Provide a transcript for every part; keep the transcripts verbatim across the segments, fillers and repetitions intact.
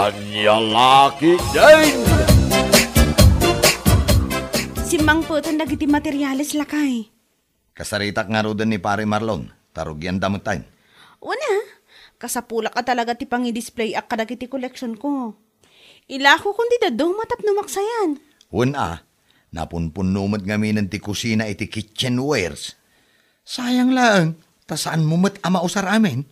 Ania la ketdin? Simmangpeten dagiti materiales, lakay. Kasaritak ngaruden ni Pare Marlon, ta rugianda metten. Wen a, kasapulak a talaga ti pangidisplayak kadagiti koleksionko. Ilakokon ti dadduma tapno maksayan. Wen a, napunpunno met ngaminen ti kusina iti kitchenwares. Sayang laeng, ta saanmo met a mausar amin.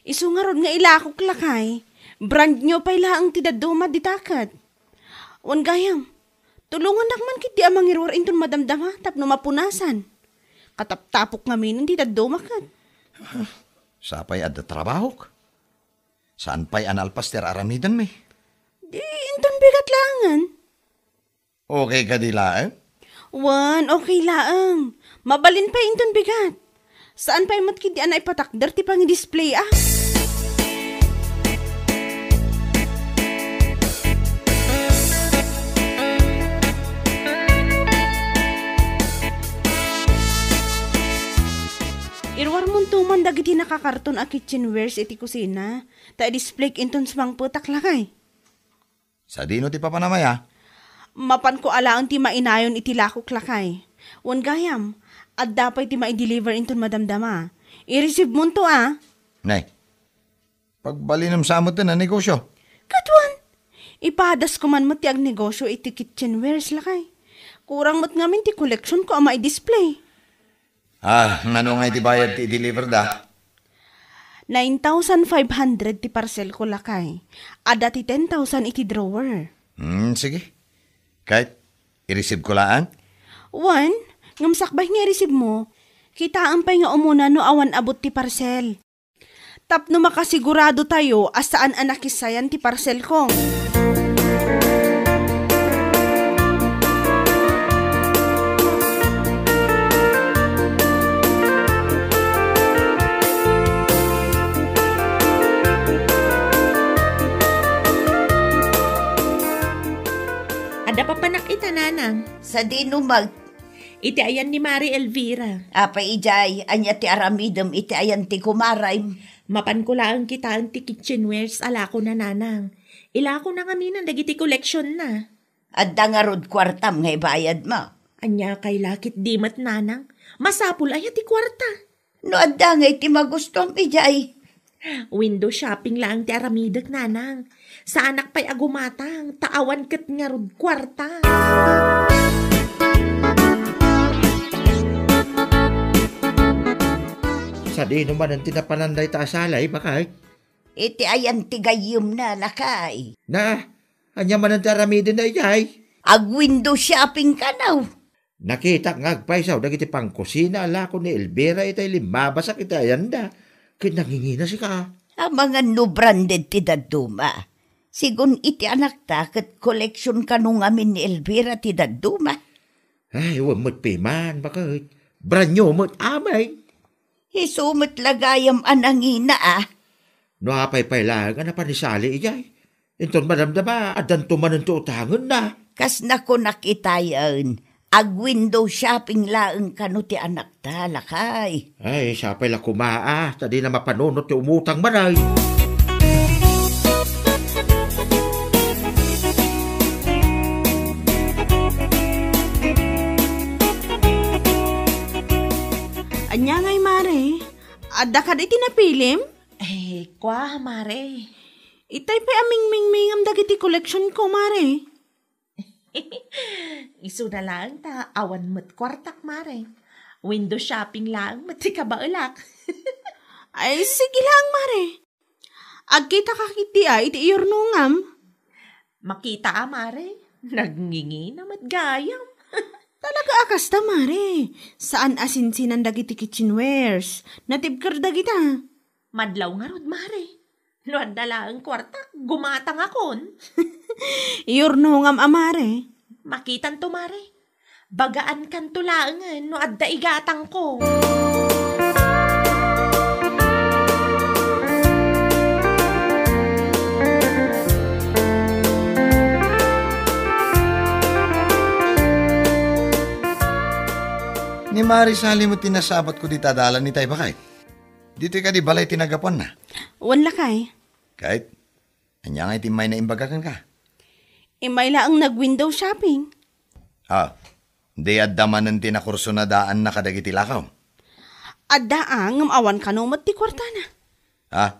Isu ngarud nga ilakok, lakay. Brand new pay laeng ti dadduma dita ket. Wen gayam, tulongannak man ketdi a mangiruar inton madamdama tapno mapunasan. Kataptapok ngaminen ti dadduma ket. Sapay adda trabahok. Saan pay a nalpas ti ar-aramidenmi? Di inton bigat laengen. Okay kadi laeng? Wen, okay laeng. Mabalin pay inton bigat. Saan pay met ketdi a naipatakder ti pangidisplay a. Iruarmonto man dagiti nakakarton a kitchenwares iti kusina, ta i-display inton sumangpetak, lakay. Sadino ti papanam aya? Mapanko alaen ti mainayon iti lakok, lakay. Wen gayam, adda pay ti maideliver inton madamdama. Ireceivemonto a. Nay, pagbalinem sa metten a negosio. Ket wen, ipadasko man met ti agnegosio iti kitchenwares, lakay. Kurang met ngamin ti koleksionko a maidisplay. Ah, nano nga iti bayad ti i-deliver da? Nine thousand five hundred ti parcelko, lakay. Adda ti ten thousand iti drawer. Hmm, sige. Kayat, i-receive ko laeng? Wen, ngem sakbay nga i-receive mo, kitaem pay nga umuna no awan abut ti parcel. Tapno makasigurado tayo a saan a nakissayan ti parcel ko. Adda papanak ita, nanang. Sadino met? Iti ayan ni Mari Elvira. Apay idiay, ania ti aramidem iti ayan ti kumarem? Mapanko laeng kitaen ti kitchenwares a lakona, nanang. Ilakona ngaminen dagiti koleksionna. Adda ngarud kuartam nga ibayadmo? Ania kay la ketdi met, nanang? Masapul aya ti kuarta? No adda ngay ti magustuam idiay. Window shopping laeng ti aramidek, nanang. Saanak pay a gumatang, ta awan ket ngarud kuarta. Sadino manen ti napanan dayta a salay, bakay? Iti ayan ti gayyemna, lakay. Na, ania manen ti aramidenna idiay? Ag-window shopping kano? Nakitak nga agpaysaw dagiti pangkusina a lako ni Elvira itay limmabasak iti ayanda, ket nangingina sika. Amangan no branded ti dadduma. Sigun iti anakta ket koleksion kano ngamin ni Elvira ti dadduma. Ay, wen met piman, baket. Brand new met amin. Isu met la gayam a nangina, a. No apay pay laeng a napan ni Sally idiay? Inton madamdama, addanto manen ti utangenna. Kas nakunak itayen, ag-window shopping laeng kano ti anakta, lakay. Ay, sapay la koma, a, ta dina mapanunot ti umutang manen. Ania ngay, Mare? Adda kadi ti napilim? Eh, kua, Mare. Itay pay a mingmingmingam dagiti koleksionko, Mare. Isuna laeng ta awan met kuartak, Mare. Window shopping laeng met ti kabaelak. Ay, sige laeng, Mare. Agkitaka ketdi a iti iyurnongam? Makita a, Mare. Nagngingina met gayam. Talaga a kasta, Mare. Saan a sinsinan dagiti kitchenwares. Natibker dagita. Madlaw ngarud, Mare. No adda laeng kuartak, gumatangakon. Iyurnongam a, Mare. Makitanto, Mare. Bagaankanto laengen no adda igatangko. Ni Mari Sally met ti nasabatko dita dalan itay, bakay. Ditoy kadi balay ti nagapuanna? Wen, lakay. Kayat, Ania ngay ti immay naimbagak kenka? Immay laeng nag-window shopping. Ah, di adda manen ti nakursunadaanna kadagiti lakaw? Adda, ah, ngem awan kano met ti kuartana. Ah,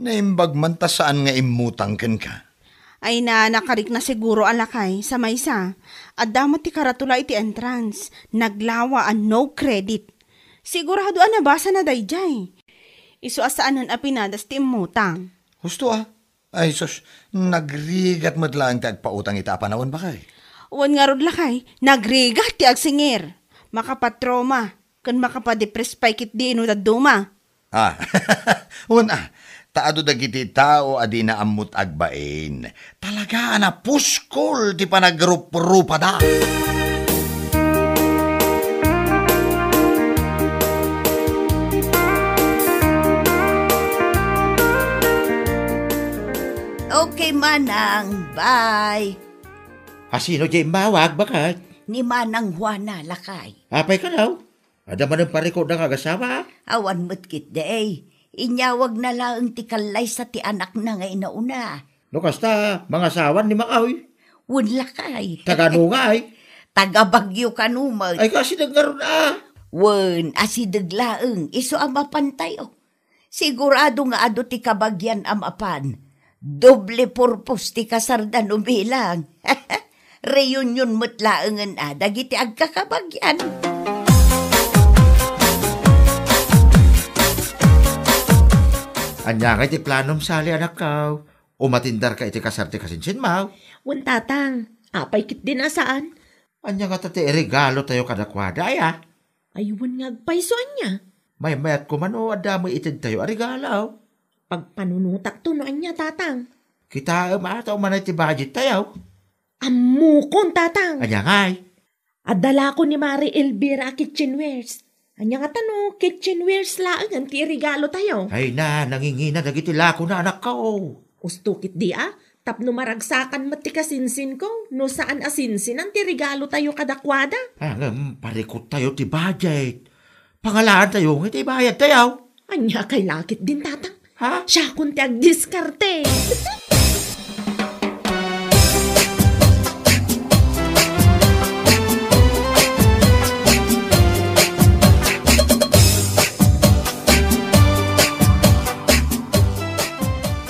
naimbag man ta saan nga immutang kenka. Ay na, nakarikna siguro a lakay, sa maysa. Adda met ti karatula iti entrance, naglawa a no credit. Sigurado a nabasana daydiay. Isu a saanen a pinadas ti immutang. Husto, ah. Ay, sus, nagrigat met laeng ti agpautang ita a panawen, bakay. Wen ngarud, lakay, nagrigat ti agsingir. Makapatrauma, ken makapadepress pay ketdi no dadduma. Ah, wen, ah, ta adu dagiti tao a dina ammot agbain. Talaga a napuskol ti panagrup-rupada. Okay, Manang. Bye. Asino diay immawag, bakay? Ni Manang Juana, lakay. Apay kano? Adda manen parikutda nga agasawa? Awan met ketdi. Inyawagna laeng ti kallaysa ti anakna nga inauna. No kasta, mangasawan ni Makaw? Wen, lakay. Taga ano ngay? Taga Baguio kano met. Ay, kasideg ngarud, ah. Wen, asideg laeng. Isu a mapantayo. Sigurado nga adu ti kabagian a mapan. Doble purpose ti kasarda no bilang. Reunion met laengen a dagiti agkakabagian. Ania ngay ti planom, Sally, anakko? Umatenderka iti kasar ti kasinsinmo? Wen, Tatang. Apay ketdin a saan? Ania ngata ti iregalotayo kadakuada, aya? Ay, wen nga agpayso, ania? Maymayatko man no adda met itedtayo a regalo. Pagpanunotakto no ania, Tatang. Kitaem a ta umanay ti budgettayo. Ammokon, Tatang. Ania ngay? Adda lako ni Mare Elvira a kitchenwares. Ania ngata no kitchenwares laengen ti iregalotayo? Ay na, nangingina dagiti lakona, anakko. Husto ketdi a, tapno maragsakan met ti kasinsinko, no saan a sinsinan ti regalotayo kadakuada. Ah, ngem parikuttayo ti budget. Pangalaantayo nga iti bayadtayo. Ania kay la ketdin, Tatang? Ha? Siakon ti agdiskarte.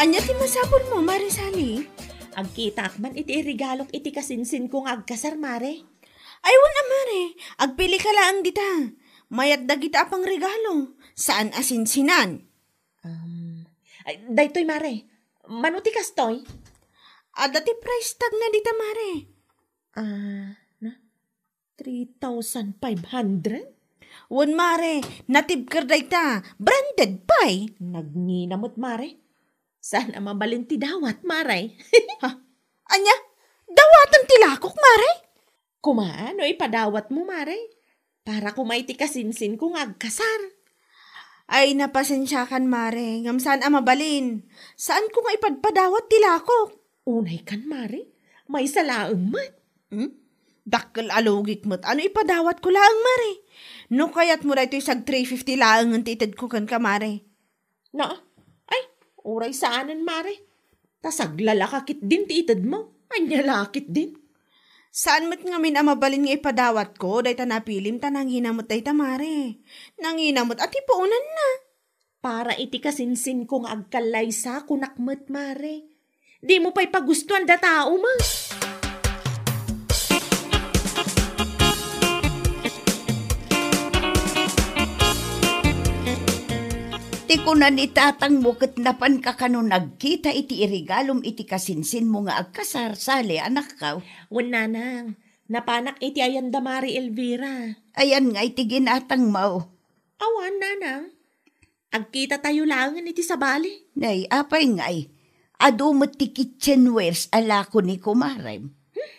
Ania ti masapulmo, Mare Sally? Agkitaak man iti iregalok iti kasinsinko nga agkasar, Mare. Ay, wen a, Mare. Agpilika laeng dita. Mayat dagita a pangregalo. Saan a sinsinan. Um, ay, daytoy, Mare. Mano ti kastoy? Adda ti price tag na dita, Mare. Ah, na? Three thousand five hundred? Wen, Mare, natibker dayta. Branded pay. Nagngina met, Mare. Saan a mabalin ti dawat, Mare? Ha? Ania? Dawaten ti lakok, Mare? Kuma, no ipadawatmo, Mare? Para kuma iti kasinsinko nga agkasar. Ay, napasensiakan, Mare, ngem saan a mabalin. Saanko nga ipadpadawat ti lakok. Unay kan, Mare. Maysa laeng met. Hmm? Dakkel a lugik met. Ano ipadawatko laeng, Mare? No kayatmo daytoy sag three fifty laengen ti itedko kenka, Mare. Na, ay, uray saanen, Mare. Ta saglalaka ketdin ti itedmo. Ania la ketdin? Saan met ngamin a mabalin nga ipadawatko dayta napilim ta nangina met dayta, Mare. Nangina met a ti puonanna. Para iti kasinsinko nga agkallaysa, kunak met, Mare. Dimo pay pagustuan da tao, ma. Ti kuna ni tatangmo ket napanka kano nagkita iti iregalom iti kasinsinmo nga agkasar, Sally, anakko? Wen, nanang, napanak iti ayan da Mare Elvira. Ayan nga iti ginatangmo? Awan, nanang. Agkitatayo laengen iti sabali. Nay, apay ngay? Adu met ti kitchenwares a lako ni kumarem. Hmm?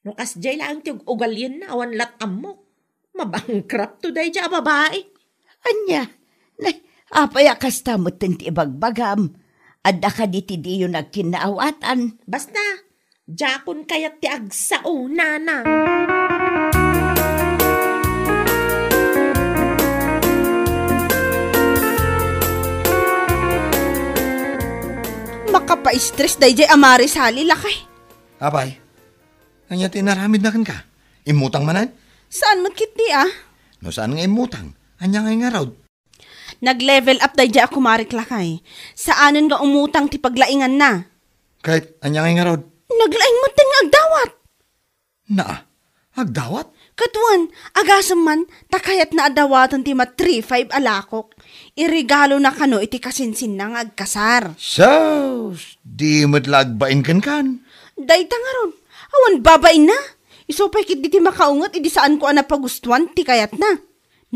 No kasdiay laeng ti ug-, ugalienna, awan lat ammok. Mabankrupt to daydiay a babai. Ania? Nay, apay a kasta metten ti ibagbagam? Adda kadi ti diyo nagkinnaawatan? Basta, diakon kayat ti agsao, nana. Makapaistres dayjay a Mari Sally, lakay. Apay, ania ti inaramidna kenka? Immutang manen? Saan met ketdi a? No saan nga immutang, ania nga ngarud? Nag-level up dayjay a kumarek, lakay. Saanen nga umutang ti paglainganna. Ket ania nga ngarud? Naglaing metten nga agdawat. Naa, agdawat? Ket wen, agasem man, ta kayatna a dawaten ti ma-three five a lakok. Iregalona kano iti kasinsinna nga agkasar. Sus, di met la agbain kenkan. Dayta ngarud, awan babainna. Isu pay ketdi ti makaunget idi saanko a napagustuan ti kayatna.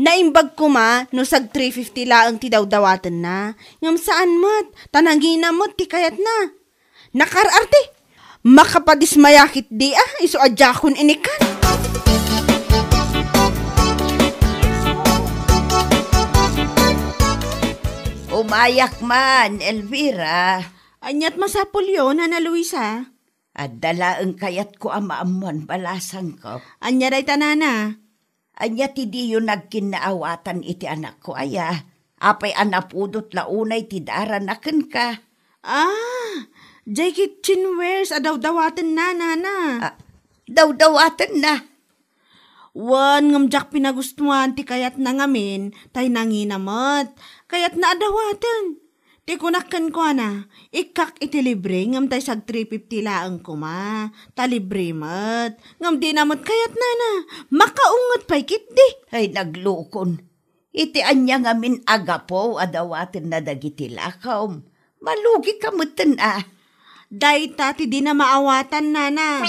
Naimbag koma no sag-three fifty laeng ti dawdawatenna, ngem saan met, ta nangina met ti kayatna. Nakaar-arti! Makapadismaya ketdi a, isu a diakon inikkan. Umayak man, Elvira. Aniat masapulyo, Nana Luisa? Adda laeng kayatko a maammoan balasangko. Ania dayta, Nana? Ania ti diyo nagkinnaawatan iti anakko aya? Apay a napudot la unay ti darana kenka? Ah, jay kitchenwares a dawdawatenna, Nana. Ah, dawdawatenna? Wen, ngem diak pinagustuan ti kayatna ngamin, tay nangina met. Kayatna a dawaten. Ti kunak kenkuana, ikkak iti libre ngem tay sag-three fifty laeng koma, ta libre met. Ngem dina met kayatna, Nana. Makaunget pay ketdi. Ay, naglukon. Iti ania ngamin a gapu a dawatenna dagiti lakawm? Malugika metten a. Dayta ti dina maawatan, Nana.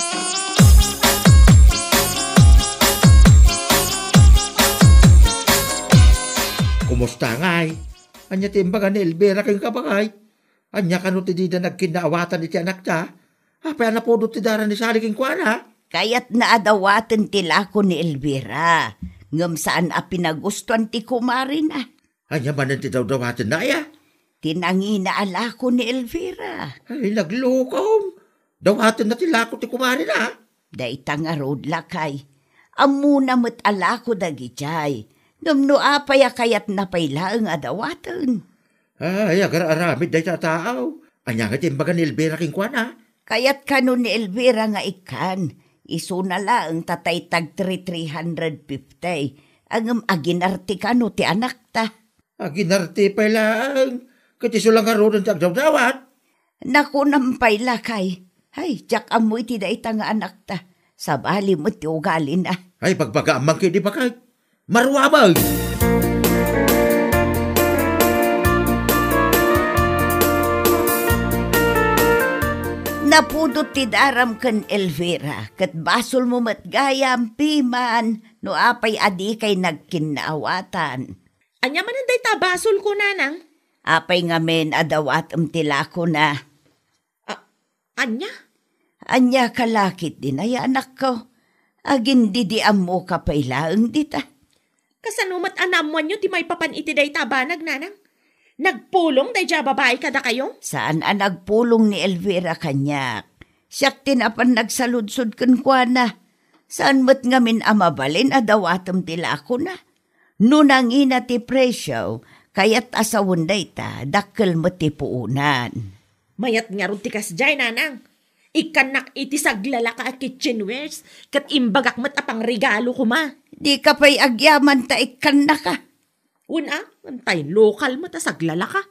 Kumusta ngay? Ania ti imbaga ni Elvira kenka, baket? Ania kano ti dida nagkinnaawatan iti anakta? Apay a napudot ti dara ni Sally kenkuana? Kayatna a dawaten ti lako ni Elvira, ngem saan a pinagustuan ti kumarina. Ania manen ti dawdawatenna aya? Ti nangina a lako ni Elvira. Ay, naglukom. Dawatenna ti lako ti kumarina. Dayta ngarud, lakay. Ammona met a lako dagijay. Ngem no apay a kayatna pay laeng a dawaten? Ay, agar-aramid dayta a taaw. Ania nga ti imbaga ni Elvira kenkuana? Kayat kano ni Elvira nga ikkan. Isuna laeng ta tay tag three, three hundred fifty. Ngem aginarte kano ti anakta. Aginarte pay laeng. Ket isu la ngaruden ti agdawdawat. Nakunam pay, lakay. Ay, diak ammo iti dayta nga anakta. Sabali met ti ugalina. Ay, bagbagaam man ketdi, baket. Maruameng! Napudot ti daram ken Elvira, ket basolmo met gayam, piman, no apay a dikay nagkinnaawatan. Ania manen dayta a basolko, nanang? Apay ngamin a dawatem ti lakona? A-, ania? Ania ka la ketdin aya, anakko? Agindidiammoka pay laeng dita. Kasano met a naammoanyo ti maipapan iti dayta a banag, nanang? Nagpulong daydiay a babai kadakayo? Saan a nagpulong ni Elvira kaniak. Siak ti napan nagsaludsod kenkuana. Saan met ngamin a mabalin a dawatem ti lakona. No nangina ti presio, kayat a sawen dayta, dakkel met ti puonan. Mayat ngarud ti kasdiay, nanang. Ikkannak iti saglalaka a kitchenwares, ket imbagak met a pangregalo koma. Dika pay agyaman ta ikkannaka. Wen a, tay lokal met a saglalaka.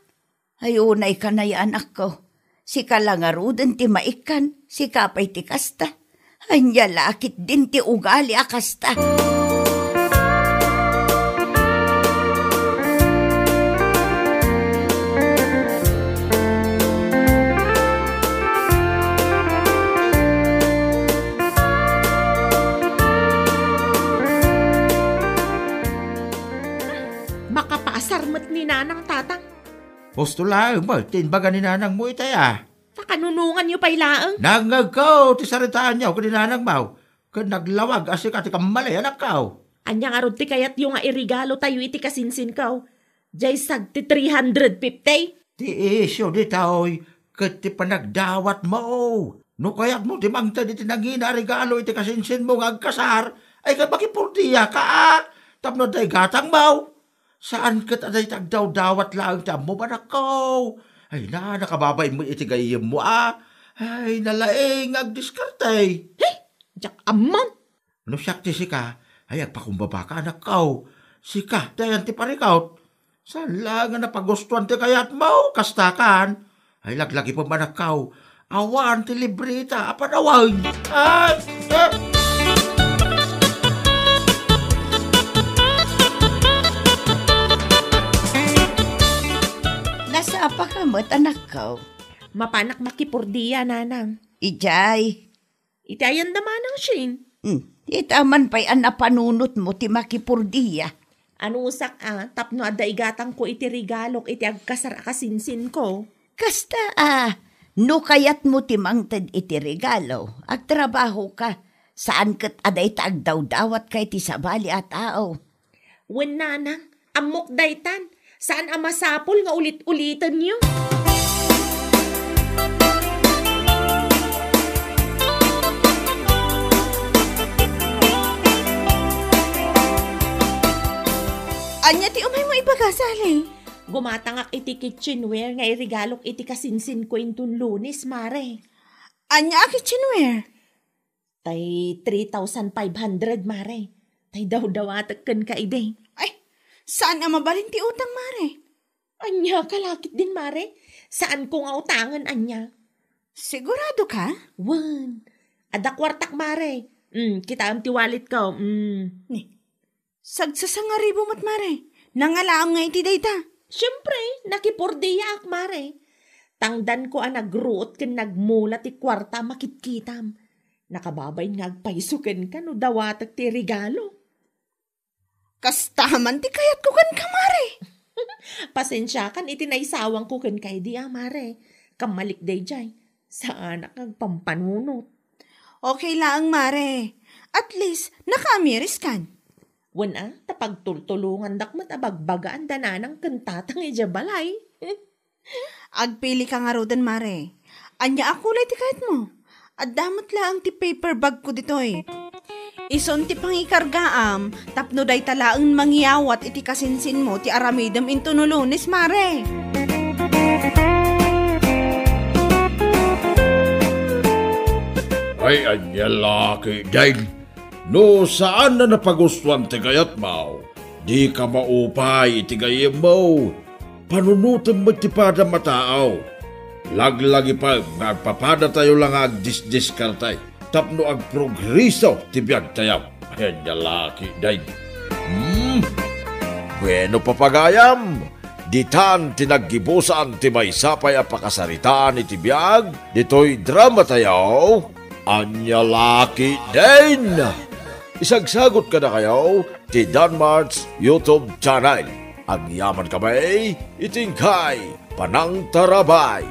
Ay, unay ka nay, anakko. Sika la ngaruden ti maikkan, sika pay ti kasta. Ania la ketdin ti ugali a kasta? Makapaasar met ni nanang, tatang. Husto laeng met ti imbaga ni nanangmo itay a. Ta kanunonganyo pay laeng? Nangngegko ti saritaanyo ken ni nanangmo, ken naglawag a sika ti kammali, anakko. Ania ngarud ti kayatyo nga iregalo tayo iti kasinsinko? Diay sag ti three hundred fifty? Ti isyu ditoy, ket ti panagdawatmo. No kayatmo ti mangted iti nangina a regalo iti kasinsinmo nga agkasar, ay ket makipurdiaka, a, tapno adda igatangmo. Saan ket a dayta agdawdawat laeng ti ammom, anakko. Ay na, nakababain mo iti gayyemmo a. Ay, nalaing nga agdiskarte. He? Diak amman. No siak ti sika, ay agpakumbabaka, anakko. Sika, ti ayan ti parikot. Saan la nga napagustuan ti kayatmo, kastakan. Ay, laglagipem, anakko. Awan ti libreta a panawen. Ay, eh. Nasapaka met, anakko. Mapanak makipurdia, nanang. Idiay. Iti ayan da manang Shane. Hmm, ita man pay a napanunotmo ti makipurdia. Anusak a, tapno adda igatangko iti regalok iti agkasar a kasinsinko. Kasta a, no kayatmo ti mangted iti regalo, agtrabahoka. Saan ket a dayta agdawdawatka iti sabali a tao. Wen, nanang, ammok daytan. Saan a masapul nga ulit-ulitenyo. Ania ti umaymo ibaga, Sally? Gumatangak iti kitchenware nga iregalok iti kasinsinko inton Lunes, mare. Ania a kitchenware? Tay three thousand five hundred, mare. Tay dawdawatek kenka idi. Ay, saan a mabalin ti utang, mare? Ania ka lakit din, mare? Saanko nga utangen ania? Sigurado ka? Wen. Adda kuartak, mare. Mm, kitaem ti walletko. Mm. Ni, sagsasangaribu met, mare. Nangalaam nga iti dayta. Siempre, nakipurdiaak, mare. Tangdanko a nagruot ken nagmula ti kuarta a makitkitam. Nakababain nga agpayso kenka no dawatek ti regalo. Kasta man ti kayatko kenka, mare. Pasensiakan iti naisawangko kenka idi a, mare. Kammalik daydiay. Saanak nga agpampanunot. Okay laeng, mare. At least, nakaamiriskan. Wen a, ta pagtultulongandak met a bagbagaan da nanang ken tatang idiay balay. Agpili ka ngaruden, mare. Ania a kulay ti kayatmo? Adda met laeng ti paper bagko ditoy. Isun ti pangikargaam tapno dayta laeng mangyawat iti kasinsinmo ti aramidem intono Lunes, mare. Ay, ania la ketdin? No saan a napagustuan ti kayatmo, dika maupay iti gayyemmo. Panunotem met ti padam a tao. Laglagipem nga agpapadatayo la nga agdisdiskarte tapno agprogreso ti biagtayo. Ania la ketdin? Hmm? Bueno, papagayam, ditan ti naggibusan ti maysa pay a pakasaritaan iti biag ditoy dramatayo. Ania la ketdin? Isagsagot kadakayo ti Danmart's YouTube channel. Agyaman kami iti inkay panangtarabay.